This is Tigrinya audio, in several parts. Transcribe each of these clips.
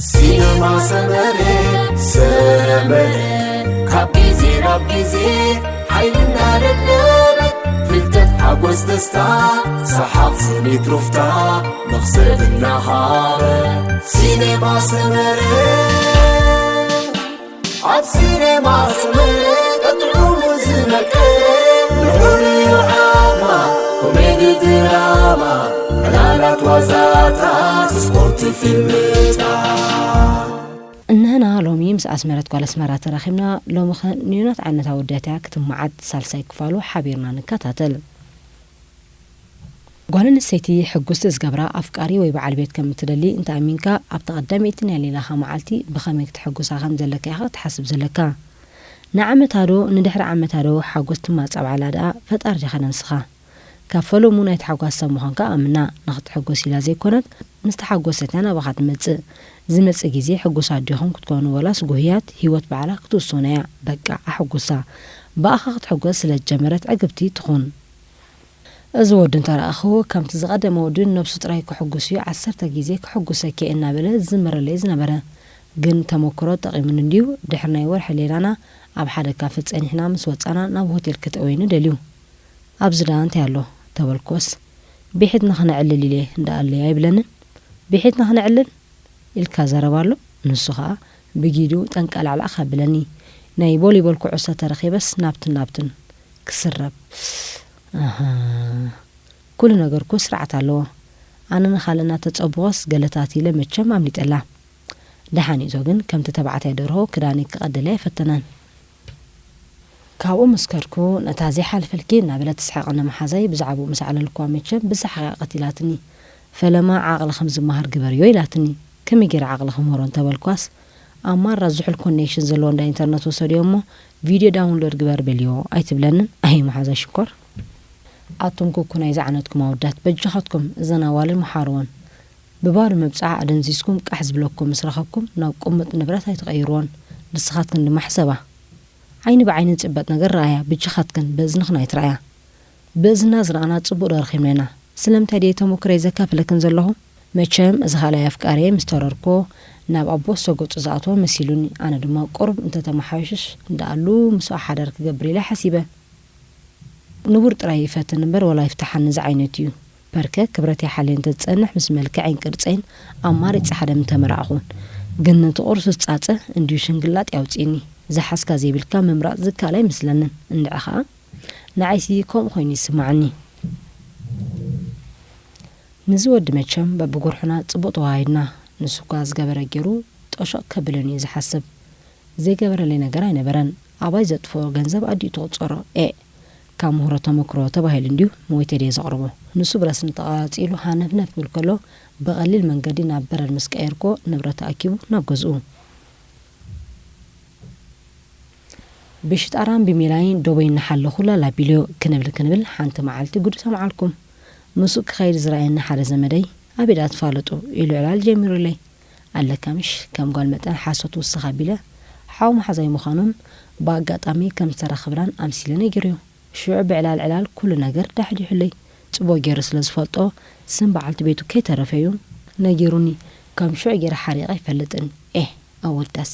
ሲነማ ሰመረ፣ ሰመረ፣ ካብ ግዜ ናብ ግዜ ሓይልና ደለበት፣ ፍልጠት፣ ሓጎስ፣ ደስታ፣ ሰሓቕ፣ ስኒት፣ ሩፍታ፣ መኽሰብ እናሃበ። ሲነማ ሰመረ፣ ኣብ ሲነማ ሰመረ፣ ጥዑሙ ዝመቀረ፣ ንዑ ንዩ ዓማ፣ ኮሜዲ፣ ድራማ፣ ዕላላት፣ ዋዛታት፣ ስፖርት፣ ፊልምታት። እንህና ሎሚ ምስ ኣስመረት ጓል ኣስመራ ተራኺብና። ሎሚ ኸ ንዩናት ዓይነት ኣወዳት እያ ክትመዓድ፣ ሳልሳይ ክፋሉ ሓቢርና ንከታተል። ጓል ኣንስተይቲ ሕጉስቲ ዝገብራ ኣፍቃሪ ወይ በዓል ቤት ከም እትደሊ እንተ ኣሚንካ፣ ኣብታ ቀዳመይቲ ናይ ሌላኻ መዓልቲ ብኸመይ ክትሕጉሳ ከም ዘለካ ኢኻ ክትሓስብ ዘለካ። ንዓመታ ዶ ንድሕሪ ዓመታ ዶ ሓጎስ ትማጻብዓላ ደኣ ፈጣሪ ዲኻ ነብስኻ? ካብ ፈለሙ ናይ ተሓጓስ ሰብ ምዃንካ ኣምና። ንኽትሕጎስ ኢላ ዘይኮነት፣ ምስ ተሓጎሰት እያ ናባኻ ትመጽእ። ዝመጽእ ግዜ ሕጉሳት ዲኹም ክትኮኑ ወላስ ጉህያት፣ ህይወት ባዕላ ክትውስኖ እያ። በቃ ኣሕጉሳ። ብኣኻ ክትሕጎስ ስለ ዝጀመረት ዕግብቲ ትኹን። እዚ ወዲ እንተ ረኣኽዎ፣ ከምቲ ዝቐደመ ወዲ ነብሱ ጥራይ ከሕጉስ እዩ፣ ዓሰርተ ግዜ ከሕጉሰኪ እየ እናበለ ዝዝምረለይ ዝነበረ። ግን ተመክሮ ጠቒሙኒ እንድዩ፣ ድሕሪ ናይ ወርሒ ሌላና ኣብ ሓደ ካፈ ጸኒሕና ምስ ወጻና ናብ ሆቴል ክተእወኒ ደልዩ። ኣብዚ ደኣ እንታይ ኣሎ? ተበልኩዎስ፣ ብሒት ንኽነዕልል ኢለ እንዳ ኣለይ ኣይብለንን? ብሒት ንኽነዕልል? ኢልካ ዘረባ ኣሎ። ንሱ ኸኣ ብጊዱ ጠንቀላዕላዕ ከብለኒ፣ ናይ ቮሊቦል ኩዕሶ ተረኺበስ ናብትን ናብትን ክስረብ። ኣሃ፣ ኩሉ ነገርኩ ስርዓት ኣለዎ። ኣነ ንኻልእ እናተጸበኹስ ገለታት ኢለ መቸም ኣምሊጠላ። ደሓኒቶ ግን ከምቲ ተባዕታይ ደርሆ ክዳነይ ክቐደለይ ኣይፈተነን። ካብኡ ምስ ከድኩ፣ ነታ ዘይሓልፈልኪ እናበለት ትስሕቐኒ መሓዛይ ብዛዕባኡ ምስ ኣዕለልኩዋ፣ መቸም ብሳሕቓ ቀቲላትኒ። ፈለማ ዓቕሊ ከም ዝመሃር ግበርዮ ኢላትኒ። ከመይ ገይረ ዓቕሊ ክምህሮ እንተበልኳስ፣ ኣብ ማራ ዝሑል ኮኔክሽን ዘለዎ እንዳ ኢንተርነት ውሰድዮ እሞ ቪድዮ ዳውንሎድ ግበር በልዮ ኣይትብለንን? ኣይ መሓዛይ ሽኮር። ኣቱም ኩኩ ናይዚ ዓነትኩም ኣወዳት በጃኻትኩም እዘን ኣዋልድ መሓርወን። ብባዶ ምብጻሕ ኣደንዚዝኩም ቃሕ ዝብለኩም ምስ ረኸብኩም ናብ ቅሙጥ ንብረት ኣይትቐይርዎን። ንስኻትክን ድማ ሕሰባ። ዓይኒ ብዓይኒ ዝጭበጥ ነገር ረኣያ፣ ብጃኻትክን ብእዝንኽን ኣይትረኣያ። ብእዝንና ዝረኣና ጽቡቕ ዶ ረኺብና ኢና? ስለምንታይ ድየ ተመኩረይ ዘካፍለክን ዘለኹ? መቸም እዚ ካልኣይ ኣፍቃሪየይ ምስ ተረርኮ ናብ ኣቦ ሰጎጡ ዝኣተወ መሲሉኒ። ኣነ ድማ ቁሩብ እንተተመሓዮሽሽ ደኣሉ ምስኡ ሓዳር ክገብር ኢለ ሓሲበ። ንቡር ጥራይ ይፈትን እምበር ዋላ ይፍትሓኒ ዝዓይነቱ እዩ። ፐርከ ክብረተይ ሓልየ እንተዝጸንሕ ምስ መልክዐይን ቅርጸይን ኣማሪጸ ሓደ ምተመራዕኹ። ግን ነቲ ቁርሱስ ጻጸ እንድዩ ሽንግላጥ ኣውጺእኒ። ዝሓዝካ ዘይብልካ ምምራጽ ዝከኣል ኣይመስለንን። እንድዒ ኸኣ ንዓይሲ ከምኡ ኮይኑ ይስምዓኒ። ንዚ ወዲ መቸም በብጉርሑና ጽቡቕ ተወሃሂድና። ንሱ እኳ ዝገበረ ገይሩ ጠሾቕ ከብለኒ እዩ ዝሓስብ። ዘይገበረለይ ነገር ኣይነበረን። ኣባይ ዘጥፍኦ ገንዘብ ኣዲኡ ትቑጸሮ። ኤእ፣ ካብ ምህሮ ተመክሮ ተባሂሉ እንድዩ፣ መወይተ ድየ ዘቕርቦ። ንሱ ብረስኒ ተቓጺሉ ሃነፍነፍ ክብል ከሎ፣ ብቐሊል መንገዲ ናብ በረድ ምስ ቀየርክዎ፣ ንብረት ኣኪቡ ናብ ገዝኡ። ብሽጣራን ብሚላይን ዶቦይ እናሓለኹ ላላ ቢልዮ ክንብል ክንብል፣ ሓንቲ መዓልቲ ጉድ ሰምዓልኩም። ምስኡ ክኸይድ ዝረኣየኒ ሓደ ዘመደይ፣ "ኣበይ ደኣ ትፋለጡ?" ኢሉ ዕላል ጀሚሩለይ። ኣለካ ምሽ፣ ከም ጓል መጠን ሓሶት ውስኽ ኣቢለ፣ ሓው መሓዛይ ምዃኑን ብኣጋጣሚ ከም ዝተራኸብናን ኣምሲለ ነጊረዮ። ሽዑ ብዕላል ዕላል ኩሉ ነገር ዳሕዲሑለይ። ጽቡቕ ገይሩ ስለ ዝፈልጦ፣ ስም በዓልቲ ቤቱ ከይተረፈ እዩ ነጊሩኒ። ከም ሽዑ ገይረ ሓሪቐ ኣይፈልጥን። ኤህ፣ ኣወዳሲ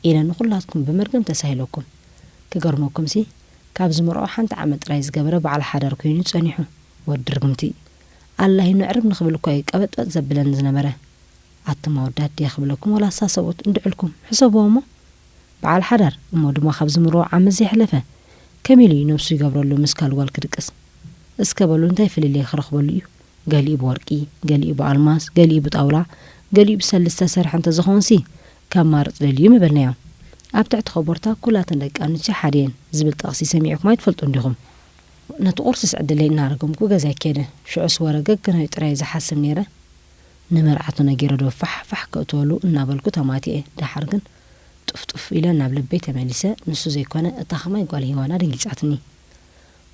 ኢለ ንኹላትኩም ብመርገም ተሳሂለኩም። ክገርመኩምሲ፣ ካብ ዝምርዖ ሓንቲ ዓመት ጥራይ ዝገበረ በዓል ሓዳር ኮይኑ ጸኒሑ። ወዲ ርግምቲ። ኣላሂ ንዕርብ ንኽብል እኳ እዩ ቀበጥበጥ ዘብለኒ ዝነበረ። ኣቱም ኣወዳት ድየ ክብለኩም ወላሳ ሰብኡት እንድዕልኩም? ሕሰብዎ እሞ። በዓል ሓዳር እሞ ድማ ካብ ዝምርዖ ዓመት ዘይሕለፈ። ከመይ ኢሉ እዩ ነብሱ ይገብረሉ ምስ ካልእ ጓል ክድቅስ? እስከ በሉ እንታይ ፍልልይ ክረኽበሉ እዩ? ገሊኡ ብወርቂ፣ ገሊኡ ብኣልማዝ፣ ገሊኡ ብጣውላ፣ ገሊኡ ብሰሊ ዝተሰርሐ እንተዝኸውንሲ ከማርጽ ደልዩ ምበልናዮ። ኣብ ትሕቲ ኮቦርታ ኩላተን ደቂ ኣንስትዮ ሓደ እየን ዝብል ጥቕሲ ሰሚዕኩም ኣይትፈልጡን ዲኹም? ነቲ ቁርስስ ዕድለይ እናረገምኩ ገዛይ ከይደ። ሽዑስ ወረ ገግናዩ ጥራይ ዝሓስብ ነይረ። ንመርዓቱ ነጊረ ዶ ፋሕ ፋሕ ከእትወሉ እናበልኩ ተማቲኤ። ደሓር ግን ጡፍ ጡፍ ኢለ ናብ ልበይ ተመሊሰ። ንሱ ዘይኮነ እታ ኸማይ ጓል ሄዋን ኣደንጊጻትኒ።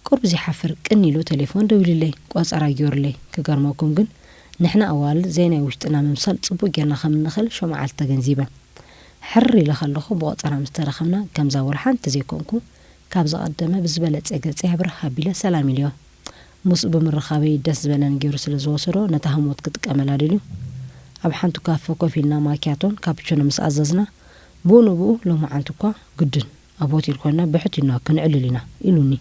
ቁሩብ ዘይሓፍር ቅን ኢሉ ቴሌፎን ደዊሉለይ፣ ቆጸራ ገይሩለይ። ክገርመኩም ግን ንሕና ኣዋልድ ዘይናይ ውሽጥና ምምሳል ጽቡቕ ጌርና ከም እንኽእል ሸምዓልቲ ተገንዚበ። ሕርር ኢለ ከለኹ ብቆጸራ ምስ ተራኸብና ከምዛ ወላ ሓንቲ ዘይኮንኩ ካብ ዝቐደመ ብዝበለጸ ገጸይ ሕብርህ ኣቢለ ሰላም ኢለዮ። ምስኡ ብምርኻበይ ደስ ዝበለኒ ገይሩ ስለ ዝወሰዶ ነታ ህሞት ክጥቀመላ ደልዩ። ኣብ ሓንቲ ካፈ ኮፍ ኢልና ማኪያቶን ካፕቹኖ ምስ ኣዘዝና፣ ብኡ ንብኡ ሎማዓንቲ እኳ ግድን ኣብ ሆቴል ኮይና ብሕት ኢልና ክንዕልል ኢና ኢሉኒ።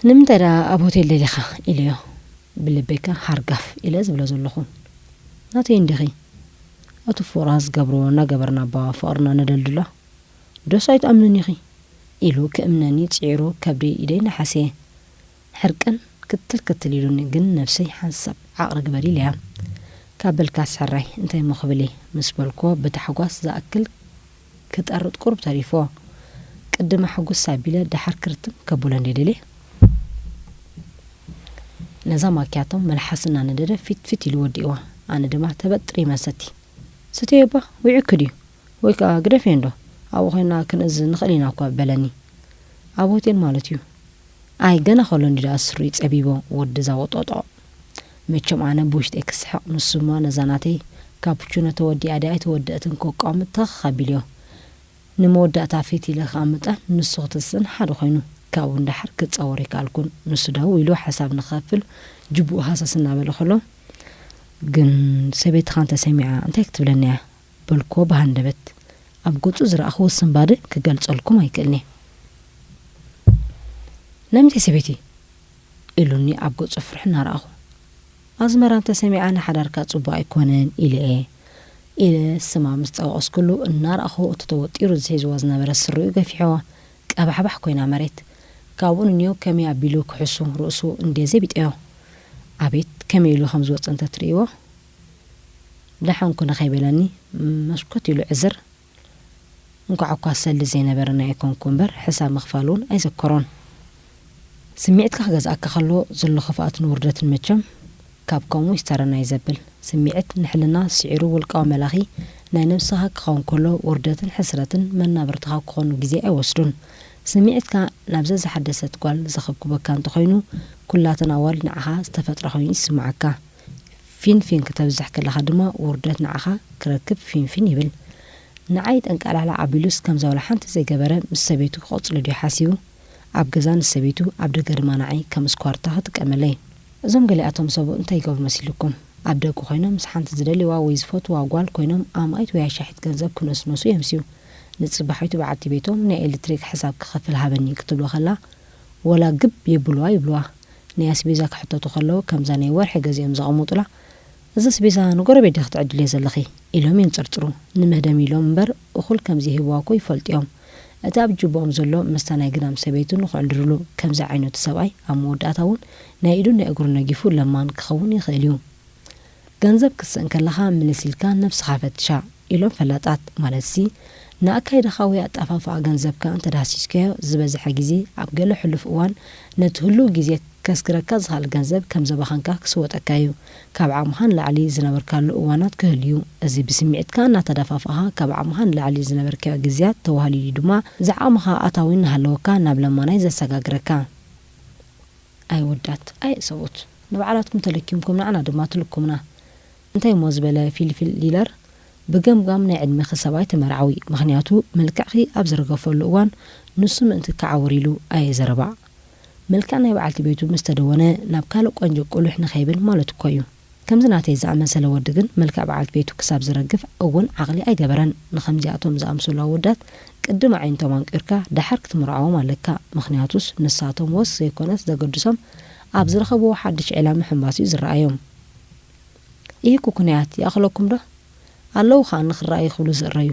ንምንታይ ደኣ ኣብ ሆቴል ደሊኻ ኢለዮ። ብልበይካ ሃርጋፍ ኢለ ዝብሎ ዘለኹ። ናተይ እንዲኺ። እቲ ፍቕራ ዝገብሮ እናገበርና እባ ፍቕርና ነደልድሎ። ዶስ ኣይትኣምንን ኢኺ ኢሉ ክእምነኒ ጽዒሩ ከብደይ ኢደይ እናሓሰየ። ሕርቅን ክትል ክትል ኢሉኒ፣ ግን ነብሰይ ሓንሳብ ዓቕሪ ግበሪ ኢለያ። ካብ በልካስ ሕራይ እንታይ እሞ ክብል እየ ምስ በልኮ ብታሕጓስ ዝኣክል ክጠርጥ ቁሩብ ተሪፎ። ቅድመ ሕጉስ ኣቢለ ደሓር ክርትም ከብሎ እንዴ ደልየ። ነዛ ማኪያቶ መልሓስ እናነደደ ፊት ፊት ኢሉ ወዲእዋ። ኣነ ድማ ተበጥሪመ ሰቲ። ስትዮ እባ ውዒኪ ድዩ? ወይ ከኣ ግደፍዮ እንዶ፣ ኣብኡ ኮይና ክንእዝዝ ንኽእል ኢና እኳ በለኒ። ኣብ ሆቴል ማለት እዩ። ኣይ ገና ከሎ እንዲ ደኣ ስሩይ ጸቢቦ ወዲ እዛ ወጦጦ። መቸም ኣነ ብውሽጠይ ክስሕቕ፣ ንሱማ ነዛ ናተይ ካፑቹኖ ተወዲኣ ድያ ኣይተወደአትን ከቋምት ተኽ ኣቢልዮ። ንመወዳእታ ፊት ኢለ ክኣምጣ ንሱ ክትስእን ሓደ ኮይኑ፣ ካብኡ ንደሓር ክጻወር ኣይከኣልኩን። ንሱ ደው ኢሉ ሓሳብ ንኸፍል ጅቡኡ ሃሰስ እናበለ ከሎ፣ ግን ሰበይትኻ እንተሰሚዓ እንታይ ክትብለኒ እያ? በልኩዎ ብሃንደበት። ኣብ ገጹ ዝረኣኹዎ ስንባደ ክገልጸልኩም ኣይክእልን እየ። ናይ ምንታይ ሰበይቲ? ኢሉኒ ኣብ ገጹ ፍርሒ እናረኣኹ። ኣዝመራ እንተሰሚዓ ንሓዳርካ ጽቡቕ ኣይኮነን ኢለ እየ። ኢለ ስማ ምስ ጠወቐስኩሉ እናረኣኹ እቲ ተወጢሩ ዝሒዝዋ ዝነበረ ስሪኡ ገፊሕዋ ቀባሕባሕ ኮይና መሬት። ካብኡ ንንዮ ከመይ ኣቢሉ ክሕሱ ርእሱ እንዴ ዘቢጠዮ። ኣቤት ከመይ ኢሉ ከም ዝወጽእ እንተትርእይዎ። ደሓንኩ ንኸይበለኒ መስኮት ኢሉ ዕዝር። እንኳዕ እኳ ሰሊ ዘይነበረና ኣይኮንኩ እምበር ሕሳብ ምኽፋል እውን ኣይዘከሮን። ስምዒትካ ክገዝኣካ ከሎ ዘሎ ክፍኣትን ውርደትን መቸም ካብ ከምኡ ይስተረና እዩ ዘብል። ስምዒት ንሕልና ስዒሩ ውልቃዊ መላኺ ናይ ነብስኻ ክኸውን ከሎ ውርደትን ሕስረትን መናብርትኻ ክኾኑ ግዜ ኣይወስዱን። ስምዒትካ ናብ ዘዝሓደሰት ጓል ዘኸብኩበካ እንተኾይኑ ኩላተን ኣዋልድ ንዓኻ ዝተፈጥራ ኮይኑ ይስምዓካ። ፊንፊን ክተብዝሕ ከለኻ ድማ ውርደት ንዓኻ ክረክብ ፊንፊን ይብል። ንዓይ ጠንቃላዕላ ኣቢሉስ ከምዛ ዋላ ሓንቲ ዘይገበረ ምስ ሰበይቱ ክቐጽሎ ድዩ ሓሲቡ? ኣብ ገዛ ንሰበይቱ ኣብ ደገ ድማ ንዓይ ከም እስኳርታ ክጥቀመለይ። እዞም ገሊኣቶም ሰብኡት እንታይ ይገብሩ መሲልኩም? ኣብ ደገ ኮይኖም ምስ ሓንቲ ዝደልይዋ ወይ ዝፈትዋ ጓል ኮይኖም ኣማኢት ወይ ኣሻሒት ገንዘብ ክነስንሱ የምስዩ። ንጽባሒቱ በዓልቲ ቤቶም ናይ ኤሌክትሪክ ሕሳብ ክኸፍል ሃበኒ ክትብሎ ከላ ወላ ግብ የብልዋ ይብልዋ። ናይ ኣስቤዛ ክሕተቱ ከለዉ ከምዛ ናይ ወርሒ ገዚኦም ዘቐምጡላ፣ "እዚ ኣስቤዛ ንጎረቤት ዲኺ ትዕድልዮ ዘለኺ?" ኢሎም የንጽርጽሩ። ንመህደሚ ኢሎም እምበር እኹል ከም ዘይህብዋ እኮ ይፈልጡ እዮም። እቲ ኣብ ጅቦኦም ዘሎ ምስታ ናይ ግዳም ሰበይቱ ንኽዕድርሉ ከምዚ ዓይነቱ ሰብኣይ ኣብ መወዳእታ እውን ናይ ኢዱን ናይ እግሩን ነጊፉ ለማን ክኸውን ይኽእል እዩ። "ገንዘብ ክትስእን ከለኻ ምልስ ኢልካ ነብስኻ ፈትሻ" ኢሎም ፈላጣት። ማለትሲ ንኣካይዳኻ ወይ ኣጠፋፍኣ ገንዘብካ እንተዳህሲስካዮ ዝበዝሐ ግዜ ኣብ ገለ ሕሉፍ እዋን ነቲ ህሉው ግዜ ከስግረካ ዝኽእል ገንዘብ ከም ዘባኸንካ ክስወጠካ እዩ። ካብ ዓቕምኻ ንላዕሊ ዝነበርካሉ እዋናት ክህሉ እዩ። እዚ ብስምዒትካ እናተደፋፋእኻ ካብ ዓቕምኻ ንላዕሊ ዝነበርካዮ ግዜያት ተዋህሊሉ ድማ ዝዓቕምኻ ኣታዊ እናሃለወካ ናብ ለማናይ ዘሰጋግረካ። ኣይ ወዳት፣ ኣይ ሰብኡት፣ ንባዕላትኩም ተለኪምኩም ንዓና ድማ ትልኩምና። እንታይ እሞ ዝበለ ፊልፊል ሊለር፣ ብገምጋም ናይ ዕድመኺ ሰብኣይ ተመርዓዊ፣ ምኽንያቱ መልክዕኺ ኣብ ዝረገፈሉ እዋን ንሱ ምእንቲ ክዓውር ኢሉ ኣየ ዘረባዕ። መልክዕ ናይ በዓልቲ ቤቱ ምስ ተደወነ ናብ ካልእ ቆንጆ ቁልሕ ንኸይብል ማለት እኮ እዩ። ከምዚ ናተይ ዝኣመሰለ ወዲ ግን መልክዕ በዓልቲ ቤቱ ክሳብ ዝረግፍ እውን ዓቕሊ ኣይገበረን። ንኸምዚኣቶም ዝኣምሰሉ ኣወዳት ቅድሚ ኣዒንቶም ኣንቂርካ ደሓር ክትምርዓዎም ኣለካ። ምኽንያቱስ ንሳቶም ወስ ዘይኮነስ ዘገድሶም ኣብ ዝረኸብዎ ሓድሽ ዒላ ምሕንባስ እዩ ዝረኣዮም። ይህ ኩኩንያት ይኣኽለኩም ዶ? ኣለዉ ኸኣ ንኽረኣዩ ክብሉ ዝእረዩ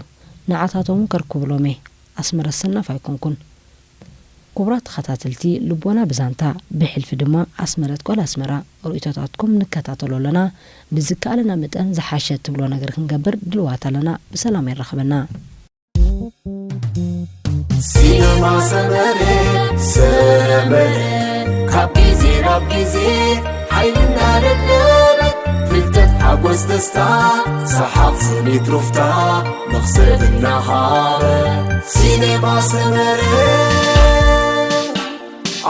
ንዓታቶም ከርኩብሎም እየ። ኣስመረ ሰናፍ ኣይኮንኩን። ክቡራት ተኸታተልቲ ልቦና ብዛንታ፣ ብሕልፊ ድማ ኣስመረት ጓል ኣስመራ ርእይቶታትኩም ንከታተሎ ኣለና። ብዝከኣለና መጠን ዝሓሸ ትብሎ ነገር ክንገብር ድልዋት ኣለና። ብሰላም የራኽበና። ሲነማ ሰመረ፣ ሰመረ፣ ካብ ግዜ ናብ ግዜ ሓይሊ እናደለበ፣ ፍልጠት፣ ሓጎስ፣ ደስታ፣ ሰሓቕ፣ ስኒት፣ ሩፍታ፣ መኽሰብ እናሃበ። ሲነማ ሰመረ፣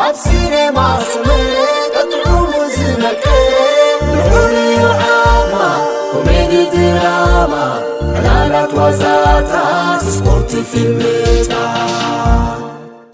ኣብ ሲነማ ሰመረ፣ ጥዑሙ ዝመቀረ፣ ንዑ ንዩ ዓማ፣ ኮሜዲ፣ ድራማ፣ ዕላላት፣ ዋዛታት፣ ስፖርት፣ ፊልምታት።